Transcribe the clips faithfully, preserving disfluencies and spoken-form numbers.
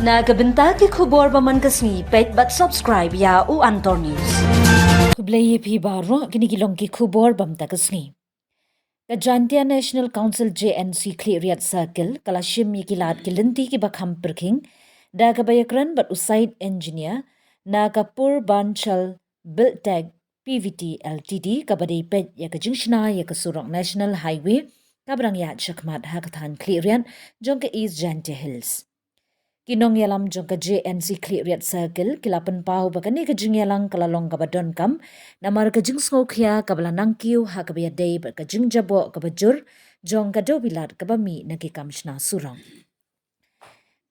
Na ka bynta ki khubor ba man ka sngi, peit bad subscribe ïa u Antor News. Khublei ïa phi baroh, kine ki long ki khubor ba mynta ka sngi. Ka Jaintia National Council, J N C, Khliehriat Circle ka la shim ïa ki lad ki lynti kiba kham pyrkhing da kaba ïakren bad u site engineer na ka Purbanchal Buildtech P V T L T D, kaba dei peit ïa ka jingshna ïa ka surok National Highway kaba dang ïaid shakhmat ha ka thaiñ Khliehriat jong ka East Jaintia Hills. Ki nongïalam jong ka J N C Khliehriat Circle ki la pynpaw ba kane ka jingïalang ka la long kaba donkam namar ka jingsngewkhia kaba la nangkiew ha kaba ïadei bad ka jingjaboh kaba jur jong ka dewbilat kaba mih na ki kam shna surok.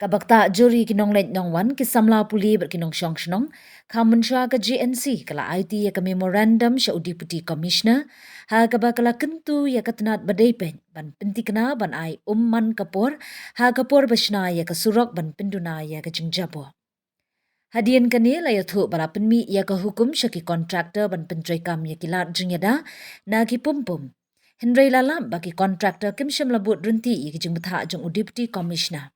Kaba ktah jur ïa ki nongleit nongwan, ki samla pule bad ki nongshong shnong, kham mynshuwa ka J N C ka la aiti ïa ka memorandum sha u Deputy Commissioner ha kaba ka la kyntu ïa ka tnat ba dei peit ban pynthikna ban ai um man ka por ha ka por ba shna ïa ka surok ban pynduna ïa ka jingjaboh. Hadien kane la ïathuh ba la pynmih ïa ka hukum sha ki contractor ban pyntreikam ïa ki lad jingïada na ki pum pum. Hynrei la lap ba ki contractor kim shym la bud rynti ïa ki jingbthah jong u Deputy Commissioner.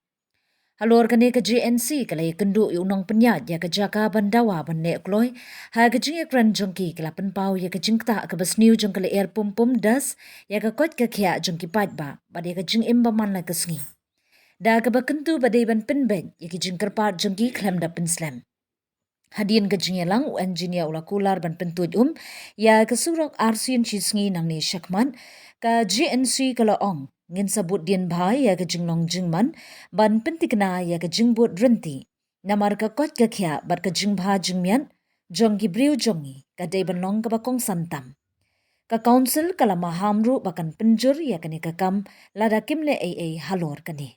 Halor kane ka J N C ka la ïakynduh ïa u nongpynïaid ïa ka jaka ban dawa ban leh kloi ha ka jingïakren jong ki, ki la pynpaw ïa ka jingktah kaba sniew jong ka lyer pum pum, dust, ïa ka koit ka khiah jong ki paidbah bad ïa ka jingim ba man la ka sngi, da kaba kyntu ba dei ban pynbeit ïa ki jingkyrpad jong ki khlem da pynslem. Hadien ka jingïalang, u engineer u la kular ban pyntuid um ïa ka surok arsien shisngi nangne shakhmat. Ka J N C ka la ong, ngin sa bud dien bha ïa ka jinglong jingman ban pynthikna ïa ka jingbud rynti, namar ka koit ka khiah bad ka jingbha jingmiat jong ki briew jong ngi ka dei ban long kaba kongsan tam. Ka council ka la maham ruh ba kan pynjur ïa kane ka kam lada kim leh ei ei halor kane.